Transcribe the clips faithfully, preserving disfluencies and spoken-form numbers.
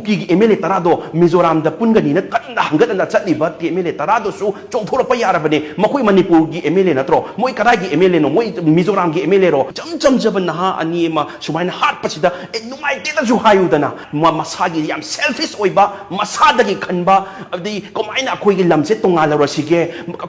ꯇꯤꯒꯤ M L A ꯇꯔꯥꯗꯣ ꯃꯤꯖꯣꯔꯥꯝꯗ ꯄꯨꯟꯒꯅꯤꯅ ꯀꯟꯅ ꯍꯪꯒꯠꯅꯅ ꯆꯠꯂꯤꯕ ꯇꯤ ꯑꯦꯝ ꯑꯦꯜ ꯑꯦ ꯇꯔꯥꯗꯨꯁꯨ ꯆꯣꯡꯊꯣꯔꯛꯄ ꯌꯥꯔꯕꯅꯦ꯫ ꯃꯈꯣꯏ ꯃꯅꯤꯄꯨꯔꯒꯤ ꯑꯦꯝ ꯑꯦꯜ ꯑꯦ ꯅꯠꯇ꯭ꯔꯣ? ꯃꯣꯏ ꯀꯗꯥꯏꯒꯤ ꯑꯦꯝ ꯑꯦꯜ ꯑꯦꯅꯣ? ꯃꯣꯏ ꯃꯤꯖꯣꯔꯥꯝꯒꯤ ꯑꯦꯝ ꯑꯦꯜ ꯑꯦꯔꯣ? ꯏꯆꯝ ꯆꯝꯖꯕ ꯅꯍꯥ ꯑꯅꯤ ꯑꯃ ꯁꯨꯃꯥꯏꯅ ꯍꯥꯠꯄꯁꯤꯗ ꯑꯦ ꯅꯨꯡꯉꯥꯏꯇꯦꯅꯁꯨ ꯍꯥꯏꯌꯨꯗꯅ꯫ ꯃ- ꯃꯁꯥꯒꯤ ꯌꯥꯝ ꯁꯦꯜꯐꯤꯁ ꯑꯣꯏꯕ, ꯃꯁꯥꯗꯒꯤ ꯈꯟꯕ, ꯑꯗꯩ ꯀꯃꯥꯏꯅ ꯑꯩꯈꯣꯏꯒꯤ ꯂꯝꯁꯦ ꯇꯣꯉꯥꯜꯂꯔꯁꯤꯒꯦ,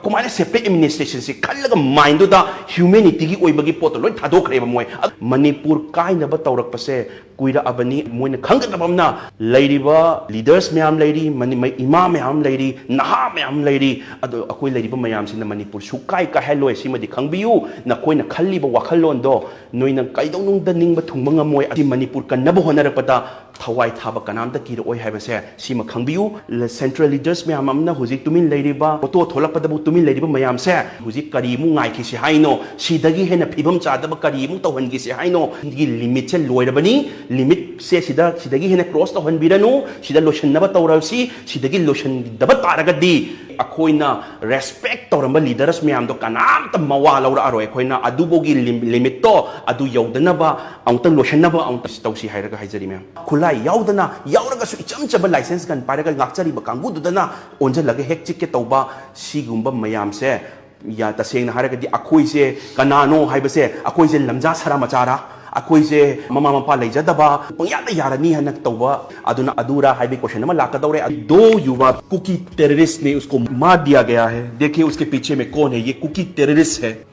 ꯀꯃꯥꯏꯅ ꯁꯦꯄꯔꯦꯠ ꯑꯦꯗꯃꯤꯅꯤꯁꯇ꯭ꯔꯦꯁꯟꯁꯤ ꯈꯜꯂꯒ ꯃꯥꯏꯟꯗꯨꯗ ꯍ꯭ꯌꯨꯃꯦꯅꯤꯇꯤꯒꯤ ꯑꯣꯏꯕꯒꯤ ꯄꯣꯠꯇꯣ ꯂꯣꯏ ꯊꯥꯗꯣꯛꯈ꯭ꯔꯦꯕ ꯃꯣꯏ꯫ ꯑ- ꯃꯅꯤꯄꯨꯔ ꯀꯥꯏꯅꯕ ꯇꯧꯔꯛꯄꯁꯦ ꯀꯨꯏꯔꯛꯑꯕꯅꯤ꯫ ꯃꯣꯏꯅ ꯈꯪꯒꯗꯕ ꯑꯃꯅ, ꯂꯩꯔꯤꯕ ꯂꯤꯗꯔꯁ ꯃꯌꯥꯝ ꯂꯩꯔꯤ, ꯃꯅꯤ- ꯃ- ꯏꯃꯥ ꯃꯌꯥꯝ ꯂꯩꯔꯤ, ꯅꯍꯥ ꯃꯌꯥꯝ ꯂꯩꯔꯤ, ꯑꯗꯣ ꯑꯩꯈꯣꯏ ꯂꯩꯔꯤꯕ ꯃꯌꯥꯝꯁꯤꯅ ꯃꯅꯤꯄꯨꯔ ꯁꯨꯛꯀꯥꯏ ꯀꯥꯏꯍꯜꯂꯣꯏ꯫ ꯁꯤꯃꯗꯤ ꯈꯪꯕꯤꯌꯨ꯫ ꯅꯈꯣꯏꯅ ꯈꯜꯂꯤꯕ ꯋꯥꯈꯜꯂꯣꯟꯗꯣ ꯅꯣꯏꯅ ꯀꯩꯗꯧꯅꯨꯡꯗ ꯅꯤꯡꯕ ꯊꯨꯡꯕ ꯉꯝꯃꯣꯏ꯫ ꯑꯁꯤ ꯃꯅꯤꯄꯨꯔ ꯀꯟꯅꯕ ꯍꯣꯠꯅꯔꯛꯄꯗ ꯊꯋꯥꯏ ꯊꯥꯕ ꯀꯅꯥꯝꯇ ꯀꯤꯔꯛꯑꯣꯏ ꯍꯥꯏꯕꯁꯦ ꯁꯤꯃ ꯈꯪꯕꯤꯌꯨ꯫ ꯁꯦꯟꯇ꯭ꯔꯦꯜ ꯂꯤꯗꯔꯁ ꯃꯌꯥꯝ ꯑꯃꯅ ꯍꯧꯖꯤꯛ ꯇꯨꯃꯤꯟ ꯂꯩꯔꯤꯕ, ꯐꯣꯇꯣ ꯊꯣꯛꯂꯛꯄꯗꯕꯨ ꯇꯨꯃꯤꯟ ꯂꯩꯔꯤꯕ ꯃꯌꯥꯝꯁꯦ, ꯍꯧꯖꯤꯛ ꯀꯔꯤꯃꯨꯛ ꯉꯥꯏꯈꯤꯁꯤ ꯍꯥꯏꯅꯣ? ꯁꯤꯗꯒꯤ ꯍꯦꯟꯅ ꯐꯤꯕꯝ ꯆꯥꯗꯕ ꯀꯔꯤꯃꯨꯛ ꯇꯧꯍꯟꯈꯤꯁꯤ ꯍꯥꯏꯅꯣ? ꯁꯤꯒꯤ ꯂꯤꯃꯤꯠꯁꯦ ꯂꯣꯏꯔꯕꯅꯤ꯫ ꯂꯤꯃꯤꯠꯁꯦ ꯁꯤꯗ, ꯁꯤꯗꯒꯤ ꯍꯦꯟꯅ ꯀ꯭ꯔꯣꯁ ꯇꯧꯍꯟꯕꯤꯔꯅꯨ꯫ ꯁꯤꯗ ꯂꯣꯏꯁꯤꯟꯅꯕ ꯇꯧꯔꯁꯤ꯫ ꯁꯤꯗꯒꯤ ꯂꯣꯏꯁꯤꯟꯗꯕ ꯇꯥꯔꯒꯗꯤ ꯑꯩꯈꯣꯏꯅ ꯔꯦꯁꯄꯦꯛ ꯇꯧꯔꯝꯕ ꯂꯤꯗꯔꯁ ꯃꯌꯥꯝꯗꯣ ꯀꯅꯥꯝꯇ ꯃꯋꯥ ꯂꯧꯔꯛꯑꯔꯣꯏ꯫ ꯑꯩꯈꯣꯏꯅ ꯑꯗꯨꯐꯥꯎꯒꯤ ꯂꯤꯝ- ꯂꯤꯃꯤꯠꯇꯣ ꯑꯗꯨ ꯌꯧꯗꯅꯕ ꯑꯃꯨꯛꯇꯪ ꯂꯣꯏꯁꯤꯟꯅꯕ ꯑꯃꯨꯛꯇ ꯇꯧꯁꯤ ꯍꯥꯏꯔꯒ ꯍꯥꯏꯖꯔꯤ ꯃꯌꯥꯝ꯫ ꯈꯨꯠꯂꯥꯏ ꯌꯥꯎꯗꯅ, ꯌꯥꯎꯔꯒꯁꯨ ꯏꯆꯝ ꯆꯝꯕ ꯂꯥꯏꯁꯦꯟꯁ ꯒꯟ ꯄꯥꯏꯔꯒ ꯂꯥꯛꯆꯔꯤꯕ ꯀꯥꯡꯕꯨꯗꯨꯗꯅ ꯑꯣꯟꯁꯤꯜꯂꯒ ꯍꯦꯛ ꯆꯤꯛꯀꯦ ꯇꯧꯕ ꯁꯤꯒꯨꯝꯕ ꯃꯌꯥꯝꯁꯦ, ꯌꯥ- ꯇꯁꯦꯡꯅ ꯍꯥꯏꯔꯒꯗꯤ ꯑꯩꯈꯣꯏꯁꯦ ꯀꯅꯥꯅꯣ ꯍꯥꯏꯕꯁꯦ, ꯑꯩꯈꯣꯏꯁꯦ ꯂꯝꯖꯥ ꯁꯔꯥ ꯃꯆꯥꯔꯥ, ꯑꯩꯈꯣꯏꯁꯦ ꯃꯃꯥ ꯃꯄꯥ ꯂꯩꯖꯗꯕ, ꯄꯪꯌꯥꯗ ꯌꯥꯔꯅꯤ ꯍꯥꯏꯅ ꯇꯧꯕ, ꯑꯗꯨꯅ ꯑꯗꯨꯔꯥ ꯍꯥꯏꯕꯒꯤ ꯀꯣꯏꯁꯟ ꯑꯃ ꯂꯥꯛꯀꯗꯧꯔꯦ꯫ दो युवा कुकी टेररिस्ट ने उसको मार दिया गया है। देखिए उसके पीछे में कौन है, ये कुकी टेररिस्ट है।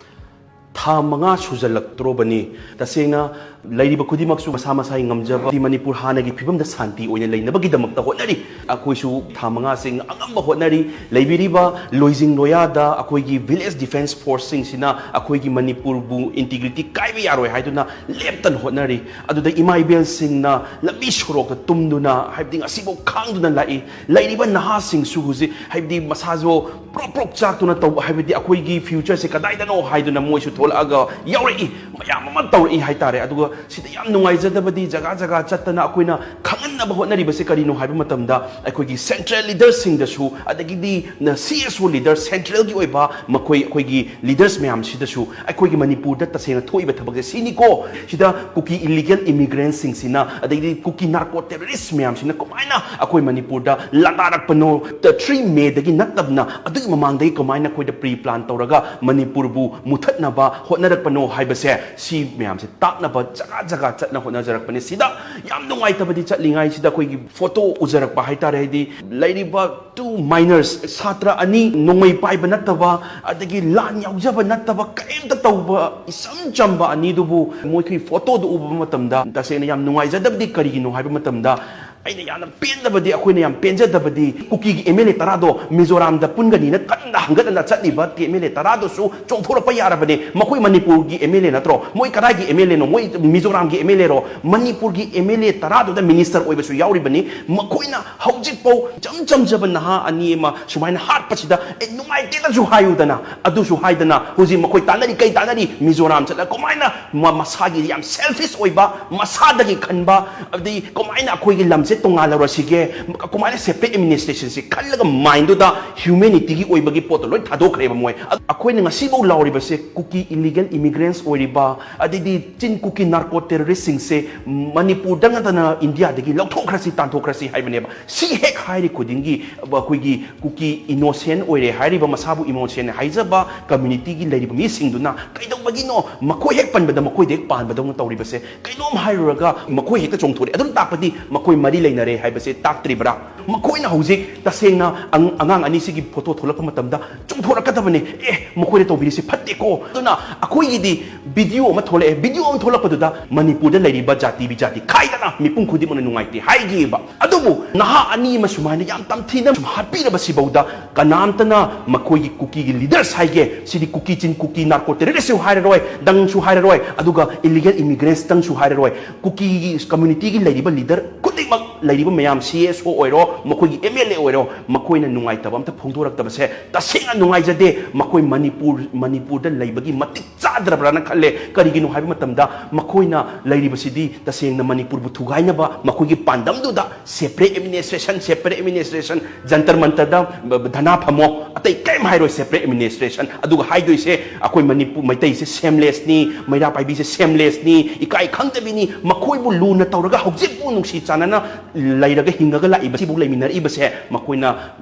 ꯊꯥ ꯃꯉꯥ ꯁꯨꯖꯜꯂꯛꯇ꯭ꯔꯣꯕꯅꯤ꯫ ꯇꯁꯦꯡꯅ ꯂꯩꯔꯤꯕ ꯈꯨꯗꯤꯡꯃꯛꯁꯨ ꯃꯁꯥ ꯃꯁꯥꯒꯤ ꯉꯝꯖꯕ ꯃꯅꯤꯄꯨꯔ ꯍꯥꯟꯅꯒꯤ ꯐꯤꯕꯝꯗ ꯁꯥꯟꯇꯤ ꯑꯣꯏꯅ ꯂꯩꯅꯕꯒꯤꯗꯃꯛꯇ ꯍꯣꯠꯅꯔꯤ꯫ ꯑꯩꯈꯣꯏꯁꯨ ꯊꯥ ꯃꯉꯥꯁꯦ ꯑꯉꯝꯕ ꯍꯣꯠꯅꯔꯤ꯫ ꯂꯩꯕꯤꯔꯤꯕ ꯂꯣꯏꯖꯤꯡ ꯂꯣꯌꯥꯗ ꯑꯩꯈꯣꯏꯒꯤ ꯚꯤꯂꯦꯖ ꯗꯤꯐꯦꯟꯁ ꯐꯣꯔꯁꯁꯤꯡꯁꯤꯅ ꯑꯩꯈꯣꯏꯒꯤ ꯃꯅꯤꯄꯨꯔꯕꯨ ꯏꯟꯇꯤꯒ꯭ꯔꯤꯇꯤ ꯀꯥꯏꯕ ꯌꯥꯔꯣꯏ ꯍꯥꯏꯗꯨꯅ ꯂꯦꯞꯇꯅ ꯍꯣꯠꯅꯔꯤ꯫ ꯑꯗꯨꯗ ꯏꯃꯥ ꯏꯕꯦꯜꯁꯤꯡꯅ ꯂꯝꯕꯤ ꯁꯣꯔꯣꯛꯇ ꯇꯨꯝꯗꯨꯅ, ꯍꯥꯏꯕꯗꯤ ꯉꯁꯤꯐꯥꯎ ꯈꯥꯡꯗꯨꯅ ꯂꯥꯛꯏ꯫ ꯂꯩꯔꯤꯕ ꯅꯍꯥꯁꯤꯡꯁꯨ ꯍꯧꯖꯤꯛ, ꯍꯥꯏꯕꯗꯤ ꯃꯁꯥꯁꯨ ꯄ꯭ꯔꯣꯛ ꯄ꯭ꯔꯣꯛ ꯆꯥꯛꯇꯨꯅ ꯇꯧꯕ, ꯍꯥꯏꯕꯗꯤ ꯑꯩꯈꯣꯏꯒꯤ ꯐ꯭ꯌꯨꯆꯔꯁꯦ ꯀꯗꯥꯏꯗꯅꯣ ꯍꯥꯏꯗꯨꯅ ꯃꯣꯏꯁꯨ ꯊꯣꯛ ꯊꯣꯛꯂꯛꯑꯒ ꯌꯥꯎꯔꯛꯏ, ꯃꯌꯥꯝ ꯑꯃ ꯇꯧꯔꯛꯏ ꯍꯥꯏꯇꯥꯔꯦ꯫ ꯑꯗꯨꯒ ꯁꯤꯗ ꯌꯥꯝ ꯅꯨꯡꯉꯥꯏꯖꯗꯕꯗꯤ, ꯖꯒꯥ ꯖꯒꯥ ꯆꯠꯇꯅ ꯑꯩꯈꯣꯏꯅ ꯈꯪꯍꯟꯅꯕ ꯍꯣꯠꯅꯔꯤꯕꯁꯦ ꯀꯔꯤꯅꯣ ꯍꯥꯏꯕ ꯃꯇꯝꯗ, ꯑꯩꯈꯣꯏꯒꯤ central leaderꯁꯤꯡꯗꯁꯨ, ꯑꯗꯒꯤꯗꯤ ꯅ-, C S O leader, centralꯒꯤ ꯑꯣꯏꯕ ꯃꯈꯣꯏ, ꯑꯩꯈꯣꯏꯒꯤ leaders ꯃꯌꯥꯝꯁꯤꯗꯁꯨ ꯑꯩꯈꯣꯏꯒꯤ ꯃꯅꯤꯄꯨꯔꯗ ꯇꯁꯦꯡꯅ ꯊꯣꯛꯏꯕ ꯊꯕꯛꯁꯦ ꯁꯤꯅꯤꯀꯣ, ꯁꯤꯗ ꯀꯨꯀꯤ illegal immigrantꯁꯤꯡꯁꯤꯅ, ꯑꯗꯒꯤꯗꯤ ꯀꯨꯀꯤ narco terrorist ꯃꯌꯥꯝꯁꯤꯅ ꯀꯃꯥꯏꯅ ꯑꯩꯈꯣꯏ ꯃꯅꯤꯄꯨꯔꯗ ꯂꯥꯟꯗꯥꯔꯛꯄꯅꯣ, three Mayꯗꯒꯤ ꯅꯠꯇꯕꯅ ꯑꯗꯨꯒꯤ ꯃꯃꯥꯡꯗꯒꯤ ꯀꯃꯥꯏꯅ ꯑꯩꯈꯣꯏꯗ pre plan ꯇꯧꯔꯒ ꯃꯅꯤꯄꯨꯔꯕꯨ ꯃꯨꯊꯠꯅꯕ ꯍꯣꯠꯅꯔꯛꯄꯅꯣ ꯍꯥꯏꯕꯁꯦ, ꯁꯤ ꯃꯌꯥꯝꯁꯦ ꯇꯥꯛꯅꯕ ꯖꯒꯥ ꯖꯒꯥ ꯆꯠꯅ ꯍꯣꯠꯅꯖꯔꯛꯄꯅꯤ꯫ ꯁꯤꯗ ꯌꯥꯝ ꯅꯨꯡꯉꯥꯏꯇꯕꯗꯤ, ꯆꯠꯂꯤꯉꯩꯁꯤꯗ ꯑꯩꯈꯣꯏꯒꯤ photo ꯎꯖꯔꯛꯄ ꯍꯥꯏꯇꯥꯔꯦ, ꯍꯥꯏꯗꯤ ꯂꯩꯔꯤꯕ two minors, ꯁꯥꯇ꯭ꯔ ꯑꯅꯤ, ꯅꯣꯡꯃꯩ ꯄꯥꯏꯕ ꯅꯠꯇꯕ, ꯑꯗꯒꯤ ꯂꯥꯟ ꯌꯥꯎꯖꯕ ꯅꯠꯇꯕ, ꯀꯔꯤꯝꯇ ꯇꯧꯕ ꯏꯆꯝ ꯆꯝꯕ ꯑꯅꯤꯗꯨꯕꯨ ꯃꯣꯏꯒꯤ photoꯗꯨ ꯎꯕ ꯃꯇꯝꯗ ꯇꯁꯦꯡꯅ ꯌꯥꯝ ꯅꯨꯡꯉꯥꯏꯖꯗꯕꯗꯤ ꯀꯔꯤꯒꯤꯅꯣ ꯍꯥꯏꯕ ꯃꯇꯝꯗ, ꯑꯩꯅ ꯌꯥꯝꯅ ꯄꯦꯟꯗꯕꯗꯤ, ꯑꯩꯈꯣꯏꯅ ꯌꯥꯝ ꯄꯦꯟꯖꯗꯕꯗꯤ, ꯀꯨꯀꯤꯒꯤ M L A ꯇꯔꯥꯗꯣ ꯃꯤꯖꯣꯔꯥꯝꯗ ꯄꯨꯟꯒꯅꯤꯅ ꯀꯟꯅ ꯍꯪꯒꯠ ꯍꯟꯗ ꯆꯠꯂꯤꯕ M L A ꯇꯔꯥꯗꯨꯁꯨ ꯆꯣꯡꯊꯣꯔꯛꯄ ꯌꯥꯔꯕꯅꯤ꯫ ꯃꯈꯣꯏ ꯃꯅꯤꯄꯨꯔꯒꯤ M L A ꯅꯠꯇ꯭ꯔꯣ? ꯃꯣꯏ ꯀꯗꯥꯏꯒꯤ M L Aꯅꯣ? ꯃꯣꯏ ꯃꯤꯖꯣꯔꯥꯝꯒꯤ M L Aꯔꯣ? ꯃꯅꯤꯄꯨꯔꯒꯤ M L A ꯇꯔꯥꯗꯨꯗ minister ꯑꯣꯏꯕꯁꯨ ꯌꯥꯎꯔꯤꯕꯅꯤ꯫ ꯃꯈꯣꯏꯅ ꯍꯧꯖꯤꯛꯐꯥꯎ ꯏꯆꯝ ꯆꯝꯖꯕ ꯅꯍꯥ ꯑꯅꯤ ꯑꯃ ꯁꯨꯃꯥꯏꯅ ꯍꯥꯠꯄꯁꯤꯗ, "ꯑꯦ, ꯅꯨꯡꯉꯥꯏꯇꯦꯗꯁꯨ ꯍꯥꯏꯌꯨꯗꯅ", ꯑꯗꯨꯁꯨ ꯍꯥꯏꯗꯅ ꯍꯧꯖꯤꯛ ꯃꯈꯣꯏ ꯇꯥꯟꯅꯔꯤ꯫ ꯀꯩ ꯇꯥꯟꯅꯔꯤ? ꯃꯤꯖꯣꯔꯥꯝ ꯆꯠꯂꯒ ꯀꯃꯥꯏꯅ ꯃ-, ꯃꯁꯥꯒꯤ ꯌꯥꯝ selfish ꯑꯣꯏꯕ, ꯃꯁꯥꯗꯒꯤ ꯈꯟꯕ, ꯑꯗꯩ ꯀꯃꯥꯏꯅ ꯑꯩꯈꯣꯏꯒꯤ ꯂꯝꯁꯦ ꯇꯣꯉꯥꯜꯍꯧꯔꯁꯤꯒꯦ, ꯀꯃꯥꯏꯅ separate administrationꯁꯦ ꯈꯜꯂꯒ mindꯗꯨꯗ humanityꯒꯤ ꯑꯣꯏꯕꯒꯤ ꯄꯣꯠꯇꯣ ꯂꯣꯏ ꯊꯥꯗꯣꯛꯈ꯭ꯔꯦꯕ ꯃꯣꯏ꯫ ꯑꯗ ꯑꯩꯈꯣꯏꯅ ꯉꯁꯤꯐꯥꯎ ꯂꯥꯎꯔꯤꯕꯁꯦ ꯀꯨꯀꯤ illegal immigrants ꯑꯣꯏꯔꯤꯕ, ꯑꯗꯩꯗꯤ ꯆꯤꯟ ꯀꯨꯀꯤ narco terroristꯁꯤꯡꯁꯦ ꯃꯅꯤꯄꯨꯔꯗ ꯅꯠꯇꯅ ꯏꯟꯗꯤꯌꯥꯗꯒꯤ ꯂꯧꯊꯣꯛꯈ꯭ꯔꯁꯤ, ꯇꯥꯟꯊꯣꯛꯈ꯭ꯔꯁꯤ ꯍꯥꯏꯕꯅꯦꯕ꯫ ꯁꯤ ꯍꯦꯛ ꯍꯥꯏꯔꯤ ꯈꯨꯗꯤꯡꯒꯤ ꯑꯩꯈꯣꯏꯒꯤ ꯀꯨꯀꯤ innocent ꯑꯣꯏꯔꯦ ꯍꯥꯏꯔꯤꯕ, ꯃꯁꯥꯕꯨ innocent ꯍꯥꯏꯖꯕ communityꯒꯤ ꯂꯩꯔꯤꯕ ꯃꯤꯁꯤꯡꯗꯨꯅ ꯀꯩꯗꯧꯕꯒꯤꯅꯣ ꯃꯈꯣꯏ ꯍꯦꯛ ꯄꯟꯕꯗ ꯃꯈꯣꯏꯗ ꯍꯦꯛ ꯄꯥꯟꯕꯗꯧꯅ ꯇꯧꯔꯤꯕꯁꯦ? ꯀꯩꯅꯣꯝ ꯍꯥꯏꯔꯨꯔꯒ ꯃꯈꯣꯏ ꯍꯦꯛꯇ ꯆꯣꯡꯊꯣꯔꯛꯑꯦ꯫ ꯑꯗꯨꯝ ꯇꯥꯛꯄꯗꯤ ꯃꯈꯣꯏ ꯃꯔꯤ ꯂꯩꯅꯔꯦ ꯍꯥꯏꯕꯁꯦ ꯇꯥꯛꯇ꯭ꯔꯤꯕ꯭ꯔꯥ? ꯃꯈꯣꯏꯅ ꯍꯧꯖꯤꯛ ꯇꯁꯦꯡꯅ ꯑꯪ-, ꯑꯉꯥꯡ ꯑꯅꯤꯁꯤꯒꯤ photo ꯊꯣꯛꯂꯛꯄ ꯃꯇꯝꯗ ꯆꯣꯡꯊꯣꯔꯛꯀꯗꯕꯅꯤ꯫ "ꯑꯦ, ꯃꯈꯣꯏꯅ ꯇꯧꯕꯤꯔꯤꯁꯤ ꯐꯠꯇꯦꯀꯣ"꯫ ꯑꯗꯨꯅ ꯑꯩꯈꯣꯏꯒꯤꯗꯤ video ꯑꯃ ꯊꯣꯛꯂꯛꯑꯦ꯫ Video ꯑꯃ ꯊꯣꯛꯂꯛꯄꯗꯨꯗ ꯃꯅꯤꯄꯨꯔꯗ ꯂꯩꯔꯤꯕ ꯖꯥꯇꯤ ꯕꯤꯖꯥꯇꯤ ꯈꯥꯏꯗꯅ ꯃꯤꯄꯨꯝ ꯈꯨꯗꯤꯡꯃꯛꯅ ꯅꯨꯡꯉꯥꯏꯇꯦ ꯍꯥꯏꯈꯤꯕ꯫ ꯑꯗꯨꯕꯨ ꯅꯍꯥ ꯑꯅꯤ ꯑꯃ ꯁꯨꯃꯥꯏꯅ ꯌꯥꯝ ꯇꯝꯊꯤꯅ ꯁꯨꯝ ꯍꯥꯠꯄꯤꯔꯕꯁꯤꯐꯥꯎꯗ ꯀꯅꯥꯝꯇꯅ ꯃꯈꯣꯏꯒꯤ ꯀꯨꯀꯤꯒꯤ leaders ꯍꯥꯏꯒꯦ, ꯁꯤꯗꯤ ꯀꯨꯀꯤ ꯆꯤꯟ ꯀꯨꯀꯤ narco terroristꯁꯨ ꯍꯥꯏꯔꯔꯣꯏ, ꯗꯪꯁꯨ ꯍꯥꯏꯔꯔꯣꯏ, ꯑꯗꯨꯒ illegal immigrantstꯪꯁꯨ ꯍꯥꯏꯔꯔꯣꯏ꯫ ꯀꯨꯀꯤꯒꯤ communityꯒꯤ ꯂꯩꯔꯤꯕ leader ꯈꯨꯗꯤꯡꯃꯛ ꯂꯩꯔꯤꯕ ꯃꯌꯥꯝ ꯁꯤ ꯑꯦꯁ ꯑꯣ ꯑꯣꯏꯔꯣ, ꯃꯈꯣꯏꯒꯤ ꯑꯦꯝ ꯑꯦꯜ ꯑꯦ ꯑꯣꯏꯔꯣ, ꯃꯈꯣꯏꯅ ꯅꯨꯡꯉꯥꯏꯇꯕ ꯑꯝꯇ ꯐꯣꯡꯗꯣꯔꯛꯇꯕꯁꯦ ꯇꯁꯦꯡꯅ ꯅꯨꯡꯉꯥꯏꯖꯗꯦ꯫ ꯃꯈꯣꯏ ꯃꯅꯤꯄꯨꯔ, ꯃꯅꯤꯄꯨꯔꯗ ꯂꯩꯕꯒꯤ ꯃꯇꯤꯛ ꯆꯥꯗ꯭ꯔꯕ꯭ꯔꯥꯅ ꯈꯜꯂꯦ꯫ ꯀꯔꯤꯒꯤꯅꯣ ꯍꯥꯏꯕ ꯃꯇꯝꯗ ꯃꯈꯣꯏꯅ ꯂꯩꯔꯤꯕꯁꯤꯗꯤ ꯇꯁꯦꯡꯅ ꯃꯅꯤꯄꯨꯔꯕꯨ ꯊꯨꯒꯥꯏꯅꯕ, ꯃꯈꯣꯏꯒꯤ ꯄꯥꯟꯗꯝꯗꯨꯗ separate administration, separate administration, Jantar ꯃꯟꯇꯔꯗ ꯙꯅꯥ ꯐꯝꯃꯣ, ꯑꯇꯩ ꯀꯔꯤꯝ ꯍꯥꯏꯔꯣꯏ, separate administration꯫ ꯑꯗꯨꯒ ꯍꯥꯏꯗꯣꯏꯁꯦ ꯑꯩꯈꯣꯏ ꯃꯅꯤꯄꯨꯔ ꯃꯩꯇꯩꯁꯦ shamelessꯅꯤ, ꯃꯩꯔꯥ ꯄꯥꯏꯕꯤꯁꯦ shamelessꯅꯤ, ꯏꯀꯥꯏ ꯈꯪꯗꯕꯤꯅꯤ꯫ ꯃꯈꯣꯏꯕꯨ ꯂꯨꯅ ꯇꯧꯔꯒ ꯍꯧꯖꯤꯛꯄꯨ ꯅꯨꯡꯁꯤ ꯆꯥꯟꯅꯅ ꯂꯩꯔꯒ ꯍꯤꯡꯉꯒ ꯂꯥꯛꯏꯕ, ꯁꯤꯕꯨ ꯂꯩꯃꯤꯟꯅꯔꯛꯏꯕꯁꯦ ꯃꯈꯣꯏꯅ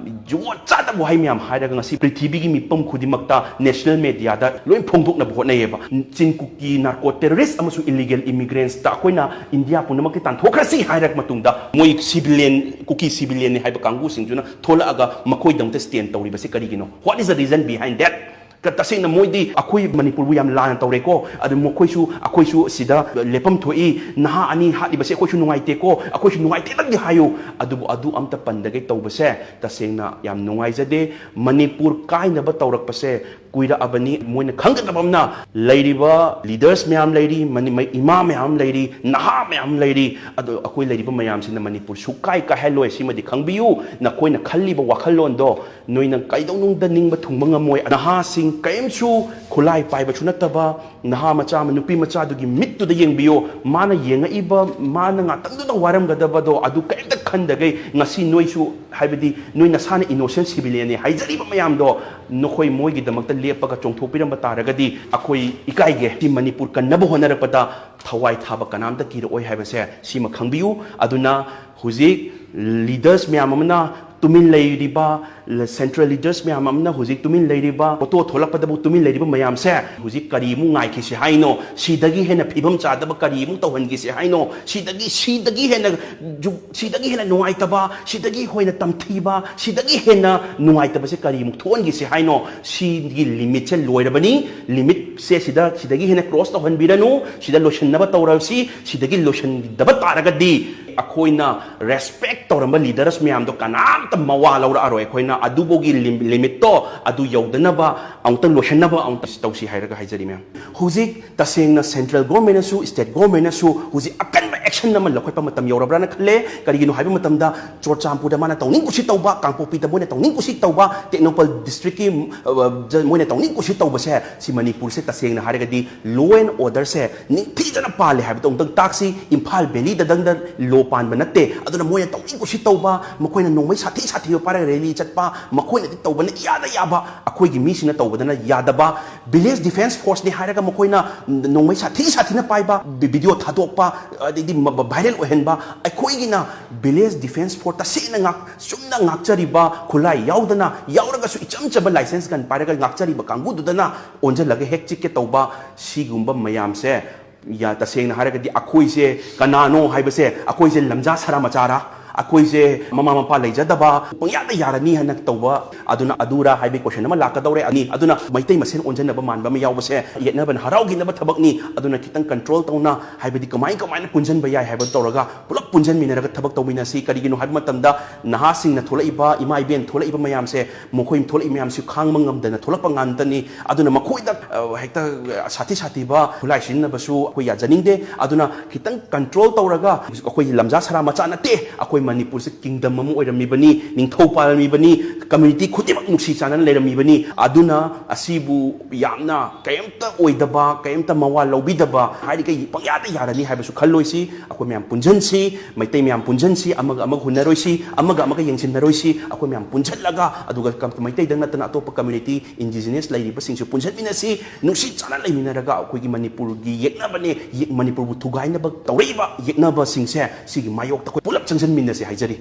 ꯖꯨꯒꯣꯠ ꯆꯥꯗꯕ ꯋꯥꯍꯩ ꯃꯌꯥꯝ ꯍꯥꯏꯔꯒ ꯉꯁꯤ ꯄ꯭ꯔꯤꯊꯤꯕꯤꯒꯤ ꯃꯤꯄꯨꯝ ꯈꯨꯗꯤꯡꯃꯛꯇ national mediaꯗ ꯂꯣꯏ ꯐꯣꯡꯗꯣꯛꯅꯕ ꯍꯣꯠꯅꯩꯌꯦꯕ꯫ ꯆꯤꯟ ꯀꯨꯀꯤ narco terrorist ꯑꯃꯁꯨꯡ illegal immigrants ꯑꯩꯈꯣꯏꯅ ꯏꯟꯗꯤꯌꯥ ꯄꯨꯝꯅꯃꯛꯀꯤ ꯇꯥꯟꯊꯣꯛꯈ꯭ꯔꯁꯤ ꯍꯥꯏꯔꯕ ꯃꯇꯨꯡꯗ ꯃꯣꯏ civilian, ꯀꯨꯀꯤ civilianꯅꯤ ꯍꯥꯏꯕ ꯀꯥꯡꯕꯨꯁꯤꯡꯗꯨꯅ ꯊꯣꯛꯂꯛꯑꯒ ꯃꯈꯣꯏꯗꯃꯛꯇ stand ꯇꯧꯔꯤꯕꯁꯤ ꯀꯔꯤꯒꯤꯅꯣ? What is the reason behind that? ꯀ-, ꯇꯁꯦꯡꯅ ꯃꯣꯏꯗꯤ ꯑꯩꯈꯣꯏ ꯃꯅꯤꯄꯨꯔꯕꯨ ꯌꯥꯝ ꯂꯥꯟꯅ ꯇꯧꯔꯦꯀꯣ, ꯑꯗꯨ ꯃꯈꯣꯏꯁꯨ, ꯑꯩꯈꯣꯏꯁꯨ ꯁꯤꯗ ꯂꯦꯞꯐꯝ ꯊꯣꯛꯏ, ꯅꯍꯥ ꯑꯅꯤ ꯍꯥꯠꯂꯤꯕꯁꯦ ꯑꯩꯈꯣꯏꯁꯨ ꯅꯨꯡꯉꯥꯏꯇꯦꯀꯣ, ꯑꯩꯈꯣꯏꯁꯨ ꯅꯨꯡꯉꯥꯏꯇꯦꯗꯪꯗꯤ ꯍꯥꯏꯌꯨ꯫ ꯑꯗꯨꯕꯨ ꯑꯗꯨ ꯑꯝꯇ ꯄꯟꯗꯒꯩ ꯇꯧꯕꯁꯦ ꯇꯁꯦꯡꯅ ꯌꯥꯝ ꯅꯨꯡꯉꯥꯏꯖꯗꯦ꯫ ꯃꯅꯤꯄꯨꯔ ꯀꯥꯏꯅꯕ ꯇꯧꯔꯛꯄꯁꯦ ꯀꯨꯏꯔꯛꯑꯕꯅꯤ꯫ ꯃꯣꯏꯅ ꯈꯪꯒꯗꯕ ꯑꯃꯅ, ꯂꯩꯔꯤꯕ leaders ꯃꯌꯥꯝ ꯂꯩꯔꯤ, ꯃꯅꯤ-, ꯃꯩ-, ꯏꯃꯥ ꯃꯌꯥꯝ ꯂꯩꯔꯤ, ꯅꯍꯥ ꯃꯌꯥꯝ ꯂꯩꯔꯤ, ꯑꯗꯣ ꯑꯩꯈꯣꯏ ꯂꯩꯔꯤꯕ ꯃꯌꯥꯝꯁꯤꯅ ꯃꯅꯤꯄꯨꯔ ꯁꯨꯛꯀꯥꯏ ꯀꯥꯏꯍꯜꯂꯣꯏ꯫ ꯁꯤꯃꯗꯤ ꯈꯪꯕꯤꯌꯨ꯫ ꯅꯈꯣꯏꯅ ꯈꯜꯂꯤꯕ ꯋꯥꯈꯜꯂꯣꯟꯗꯣ ꯅꯣꯏꯅ ꯀꯩꯗꯧꯅꯨꯡꯗ ꯅꯤꯡꯕ ꯊꯨꯡꯕ ꯉꯝꯃꯣꯏ꯫ ꯅꯍꯥꯁꯤꯡ ꯀꯔꯤꯝꯁꯨ ꯈꯨꯠꯂꯥꯏ ꯄꯥꯏꯕꯁꯨ ꯅꯠꯇꯕ ꯅꯍꯥ ꯃꯆꯥ ꯑꯃ, ꯅꯨꯄꯤ ꯃꯆꯥꯗꯨꯒꯤ ꯃꯤꯠꯇꯨꯗ ꯌꯦꯡꯕꯤꯌꯣ꯫ ꯃꯥꯅ ꯌꯦꯡꯉꯛꯏꯕ, ꯃꯥꯅ ꯉꯥꯛꯇꯪꯗꯨꯗ ꯋꯥꯔꯝꯒꯗꯕꯗꯣ ꯑꯗꯨ ꯀꯔꯤꯝꯇ ꯈꯟꯗꯒꯩ ꯉꯁꯤ ꯅꯣꯏꯁꯨ, ꯍꯥꯏꯕꯗꯤ ꯅꯣꯏ ꯅꯁꯥꯅ innocent civilianꯅꯤ ꯍꯥꯏꯖꯔꯤꯕ ꯃꯌꯥꯝꯗꯣ ꯅꯈꯣꯏ ꯃꯣꯏꯒꯤꯗꯃꯛꯇ ꯂꯦꯞꯄꯒ ꯆꯣꯡꯊꯣꯛꯄꯤꯔꯝꯕ ꯇꯥꯔꯒꯗꯤ ꯑꯩꯈꯣꯏ ꯏꯀꯥꯏꯒꯦ꯫ ꯁꯤ ꯃꯅꯤꯄꯨꯔ ꯀꯟꯅꯕ ꯍꯣꯠꯅꯔꯛꯄꯗ ꯊꯋꯥꯏ ꯊꯥꯕ ꯀꯅꯥꯝꯇ ꯀꯤꯔꯛꯑꯣꯏ ꯍꯥꯏꯕꯁꯦ ꯁꯤꯃ ꯈꯪꯕꯤꯌꯨ꯫ ꯑꯗꯨꯅ ꯍꯧꯖꯤꯛ leaders ꯃꯌꯥꯝ ꯑꯃꯅ ꯇꯨꯃꯤꯟ ꯂꯩꯔꯤꯕ, central leaders ꯃꯌꯥꯝ ꯑꯃꯅ ꯍꯧꯖꯤꯛ ꯇꯨꯃꯤꯟ ꯂꯩꯔꯤꯕ, photo ꯊꯣꯛꯂꯛꯄꯗꯕꯨ ꯇꯨꯃꯤꯟ ꯂꯩꯔꯤꯕ ꯃꯌꯥꯝꯁꯦ ꯍꯧꯖꯤꯛ ꯀꯔꯤꯃꯨꯛ ꯉꯥꯏꯈꯤꯁꯤ ꯍꯥꯏꯅꯣ? ꯁꯤꯗꯒꯤ ꯍꯦꯟꯅ ꯐꯤꯕꯝ ꯆꯥꯗꯕ ꯀꯔꯤꯃꯨꯛ ꯇꯧꯍꯟꯈꯤꯁꯤ ꯍꯥꯏꯅꯣ? ꯁꯤꯗꯒꯤ, ꯁꯤꯗꯒꯤ ꯍꯦꯟꯅ ꯖꯨ-, ꯁꯤꯗꯒꯤ ꯍꯦꯟꯅ ꯅꯨꯡꯉꯥꯏꯇꯕ, ꯁꯤꯗꯒꯤ ꯍꯦꯟꯅ ꯇꯝꯊꯤꯕ, ꯁꯤꯗꯒꯤ ꯍꯦꯟꯅ ꯅꯨꯡꯉꯥꯏꯇꯕꯁꯦ ꯀꯔꯤꯃꯨꯛ ꯊꯣꯛꯍꯟꯈꯤꯁꯤ ꯍꯥꯏꯅꯣ? ꯁꯤꯒꯤ limitꯁꯦ ꯂꯣꯏꯔꯕꯅꯤ꯫ Limitꯁꯦ ꯁꯤꯗ, ꯁꯤꯗꯒꯤ ꯍꯦꯟꯅ cross ꯇꯧꯍꯟꯕꯤꯔꯅꯨ꯫ ꯁꯤꯗ ꯂꯣꯏꯁꯤꯟꯅꯕ ꯇꯧꯔꯁꯤ꯫ ꯁꯤꯗꯒꯤ ꯂꯣꯏꯁꯤꯟꯗꯕ ꯇꯥꯔꯒꯗꯤ ꯑꯩꯈꯣꯏꯅ respect ꯇꯧꯔꯝꯕ leaders ꯃꯌꯥꯝꯗꯣ ꯀꯅꯥꯝꯇ ꯃꯋꯥ ꯂꯧꯔꯛꯑꯔꯣꯏ꯫ ꯑꯩꯈꯣꯏꯅ ꯑꯗꯨꯐꯥꯎꯒꯤ lim-, limitꯇꯣ ꯑꯗꯨ ꯌꯧꯗꯅꯕ ꯑꯃꯨꯛꯇꯪ ꯂꯣꯏꯁꯤꯟꯅꯕ ꯑꯃꯨꯛꯇ ꯇꯧꯁꯤ ꯍꯥꯏꯔꯒ ꯍꯥꯏꯖꯔꯤ ꯃꯌꯥꯝ꯫ ꯍꯧꯖꯤꯛ ꯇꯁꯦꯡꯅ central governmentꯅꯁꯨ, state governmentꯅꯁꯨ ꯍꯧꯖꯤꯛ ꯑꯀꯟꯕ ꯑꯦꯛꯁꯟ ꯑꯃ ꯂꯧꯈꯠꯄ ꯃꯇꯝ ꯌꯧꯔꯕ꯭ꯔꯥꯅ ꯈꯜꯂꯦ꯫ ꯀꯔꯤꯒꯤꯅꯣ ꯍꯥꯏꯕ ꯃꯇꯝꯗ ꯆꯨꯔꯆꯥꯟꯄꯨꯔꯗ ꯃꯥꯅ ꯇꯧꯅꯤꯡ ꯀꯨꯁꯤ ꯇꯧꯕ, ꯀꯥꯡꯄꯣꯛꯄꯤꯗ ꯃꯣꯏꯅ ꯇꯧꯅꯤꯡ ꯀꯨꯁꯤ ꯇꯧꯕ, ꯇꯦꯡꯅꯧꯄꯜ ꯗꯤꯁꯇ꯭ꯔꯤꯛꯀꯤ ꯃꯣꯏꯅ ꯇꯧꯅꯤꯡ ꯀꯨꯁꯤ ꯇꯧꯕꯁꯦ ꯁꯤ ꯃꯅꯤꯄꯨꯔꯁꯦ ꯇꯁꯦꯡꯅ ꯍꯥꯏꯔꯒꯗꯤ law and orderꯁꯦ ꯅꯤꯡꯊꯤꯖꯅ ꯄꯥꯜꯂꯦ ꯍꯥꯏꯕꯗꯣ ꯑꯃꯨꯛꯇꯪ ꯇꯥꯛꯁꯤ꯫ ꯏꯝꯐꯥꯜ ꯚꯦꯂꯤꯗꯗꯪꯗ law ꯄꯥꯟꯕ ꯅꯠꯇꯦ꯫ ꯑꯗꯨꯅ ꯃꯣꯏꯅ ꯇꯧꯅꯤꯡ ꯀꯨꯁꯤ ꯇꯧꯕ, ꯃꯈꯣꯏꯅ ꯅꯣꯡꯃꯩ ꯁꯥꯊꯤ ꯁꯥꯊꯤꯕ ꯄꯥꯏꯔꯒ ꯔꯦꯂꯤ ꯆꯠꯄ, ꯃꯈꯣꯏꯅꯗꯤ ꯇꯧꯕꯅ ꯏꯌꯥꯗ ꯌꯥꯕ, ꯑꯩꯈꯣꯏꯒꯤ ꯃꯤꯁꯤꯡꯅ ꯇꯧꯕꯗꯅ ꯌꯥꯗꯕ꯫ Village Defence Forceꯅꯤ ꯍꯥꯏꯔꯒ ꯃꯈꯣꯏꯅ ꯅꯣꯡꯃꯩ ꯁꯥꯊꯤ ꯁꯥꯊꯤꯅ ꯄꯥꯏꯕ, ꯚꯤꯗꯤꯑꯣ ꯊꯥꯗꯣꯛꯄ, ꯑꯗꯩꯗꯤ ꯚꯥꯏꯔꯦꯜ ꯑꯣꯏꯍꯟꯕ꯫ ꯑꯩꯈꯣꯏꯒꯤꯅ Village Defence Force ꯇꯁꯦꯡꯅ ꯉꯥꯛ ꯆꯨꯝꯅ ꯉꯥꯛꯆꯔꯤꯕ, ꯈꯨꯠꯂꯥꯏ ꯌꯥꯎꯗꯅ, ꯌꯥꯎꯔꯒꯁꯨ ꯏꯆꯝ ꯆꯝꯕ ꯂꯥꯏꯁꯦꯟꯁ ꯒꯟ ꯄꯥꯏꯔꯒ ꯉꯥꯛꯆꯔꯤꯕ ꯀꯥꯡꯕꯨꯗꯨꯗꯅ ꯑꯣꯟꯁꯤꯜꯂꯒ ꯍꯦꯛ ꯆꯤꯛꯀꯦ ꯇꯧꯕ꯫ ꯁꯤꯒꯨꯝꯕ ꯃꯌꯥꯝꯁꯦ ꯇꯁꯦꯡꯅ ꯍꯥꯏꯔꯒꯗꯤ ꯑꯩꯈꯣꯏꯁꯦ ꯀꯅꯥꯅꯣ ꯍꯥꯏꯕꯁꯦ, ꯑꯩꯈꯣꯏꯁꯦ ꯂꯝꯖꯥ ꯁꯔꯥ ꯃꯆꯥꯔꯥ, ꯑꯩꯈꯣꯏꯁꯦ ꯃꯃꯥ ꯃꯄꯥ ꯂꯩꯖꯗꯕ, ꯄꯪꯌꯥꯗ ꯌꯥꯔꯅꯤ ꯍꯥꯏꯅ ꯇꯧꯕ, ꯑꯗꯨꯅ ꯑꯗꯨꯔꯥ ꯍꯥꯏꯕꯒꯤ ꯀꯣꯏꯁꯟ ꯑꯃ ꯂꯥꯛꯀꯗꯧꯔꯦ꯫ ꯑꯅꯤ, ꯑꯗꯨꯅ ꯃꯩꯇꯩ ꯃꯁꯦꯟ ꯑꯣꯟꯁꯤꯟꯅꯕ ꯃꯥꯟꯕ ꯑꯃ ꯌꯥꯎꯕꯁꯦ ꯌꯦꯠꯅꯕꯅ ꯍꯔꯥꯎꯈꯤꯅꯕ ꯊꯕꯛꯅꯤ꯫ ꯑꯗꯨꯅ ꯈꯤꯇꯪ ꯀꯟꯇ꯭ꯔꯣꯜ ꯇꯧꯅ, ꯍꯥꯏꯕꯗꯤ ꯀꯃꯥꯏ ꯀꯃꯥꯏꯅ ꯄꯨꯟꯁꯤꯟꯕ ꯌꯥꯏ ꯍꯥꯏꯕ ꯇꯧꯔꯒ ꯄꯨꯂꯞ ꯄꯨꯟꯁꯤꯟꯃꯤꯟꯅꯔꯒ ꯊꯕꯛ ꯇꯧꯃꯤꯟꯅꯁꯤ꯫ ꯀꯔꯤꯒꯤꯅꯣ ꯍꯥꯏꯕ ꯃꯇꯝꯗ ꯅꯍꯥꯁꯤꯡꯅ ꯊꯣꯛꯂꯛꯏꯕ, ꯏꯃꯥ ꯏꯕꯦꯟ ꯊꯣꯛꯂꯛꯏꯕ ꯃꯌꯥꯝꯁꯦ, ꯃꯈꯣꯏ ꯊꯣꯛꯂꯛꯏꯕ ꯃꯌꯥꯝꯁꯤ ꯈꯥꯡꯕ ꯉꯝꯗꯅ ꯊꯣꯛꯂꯛꯄ ꯉꯥꯛꯇꯅꯤ꯫ ꯑꯗꯨꯅ ꯃꯈꯣꯏꯗ ꯍꯦꯛꯇ ꯁꯥꯊꯤ ꯁꯥꯊꯤꯕ ꯈꯨꯠꯂꯥꯏ ꯁꯤꯖꯤꯟꯅꯕꯁꯨ ꯑꯩꯈꯣꯏ ꯌꯥꯖꯅꯤꯡꯗꯦ꯫ ꯑꯗꯨꯅ ꯈꯤꯇꯪ ꯀꯟꯇ꯭ꯔꯣꯜ ꯇꯧꯔꯒ, ꯑꯩꯈꯣꯏ ꯂꯝꯖꯥ ꯁꯔꯥ ꯃꯆꯥ ꯅꯠꯇꯦ, ꯑꯩꯈꯣꯏ ꯃꯅꯤꯄꯨꯔꯁꯦ ꯀꯤꯡꯗꯝ ꯑꯃ ꯑꯣꯏꯔꯝꯃꯤꯕꯅꯤ, ꯅꯤꯡꯊꯧ ꯄꯥꯜꯂꯝꯃꯤꯕꯅꯤ, ꯀꯝꯃ꯭ꯌꯨꯅꯤꯇꯤ ꯈꯨꯗꯤꯡꯃꯛ ꯅꯨꯡꯁꯤ ꯆꯥꯟꯅꯅ ꯂꯩꯔꯝꯃꯤꯕꯅꯤ꯫ ꯑꯗꯨꯅ ꯑꯁꯤꯕꯨ ꯌꯥꯝꯅ ꯀꯔꯤꯝꯇ ꯑꯣꯏꯗꯕ, ꯀꯔꯤꯝꯇ ꯃꯋꯥ ꯂꯧꯕꯤꯗꯕ ꯍꯥꯏꯔꯤꯈꯩ ꯄꯪꯌꯥꯗ ꯌꯥꯔꯅꯤ ꯍꯥꯏꯕꯁꯨ ꯈꯜꯂꯣꯏꯁꯤ꯫ ꯑꯩꯈꯣꯏ ꯃꯌꯥꯝ ꯄꯨꯟꯁꯤꯟꯁꯤ, ꯃꯩꯇꯩ ꯃꯌꯥꯝ ꯄꯨꯟꯁꯤꯟꯁꯤ, ꯑꯃꯒ ꯑꯃꯒ ꯍꯨꯟꯅꯔꯣꯏꯁꯤ, ꯑꯃꯒ ꯑꯃꯒ ꯌꯦꯡꯁꯤꯟꯅꯔꯣꯏꯁꯤ꯫ ꯑꯩꯈꯣꯏ ꯃꯌꯥꯝ ꯄꯨꯟꯁꯤꯜꯂꯒ, ꯑꯗꯨꯒ ꯀꯝ-, ꯃꯩꯇꯩꯗꯪ ꯅꯠꯇꯅ ꯑꯇꯣꯞꯄ ꯀꯝꯃ꯭ꯌꯨꯅꯤꯇꯤ, ꯏꯟꯗꯤꯖꯤꯅꯁ ꯂꯩꯔꯤꯕꯁꯤꯡꯁꯨ ꯄꯨꯟꯁꯤꯟꯃꯤꯟꯅꯁꯤ, ꯅꯨꯡꯁꯤ ꯆꯥꯟꯅ ꯂꯩꯃꯤꯟꯅꯔꯒ ꯑꯩꯈꯣꯏꯒꯤ ꯃꯅꯤꯄꯨꯔꯒꯤ ꯌꯦꯛꯅꯕꯅꯦ, ꯌꯦꯛ-, ꯃꯅꯤꯄꯨꯔꯕꯨ ꯊꯨꯒꯥꯏꯅꯕ ꯇꯧꯔꯛꯏꯕ ꯌꯦꯛꯅꯕꯁꯤꯡꯁꯦ ꯁꯤꯒꯤ ꯃꯥꯌꯣꯛꯇ ꯑꯩꯈꯣꯏ ꯄꯨꯂꯞ ꯆꯪꯁꯤꯟꯃꯤꯟꯅꯁꯤ ꯍꯥꯏꯖꯔꯤ꯫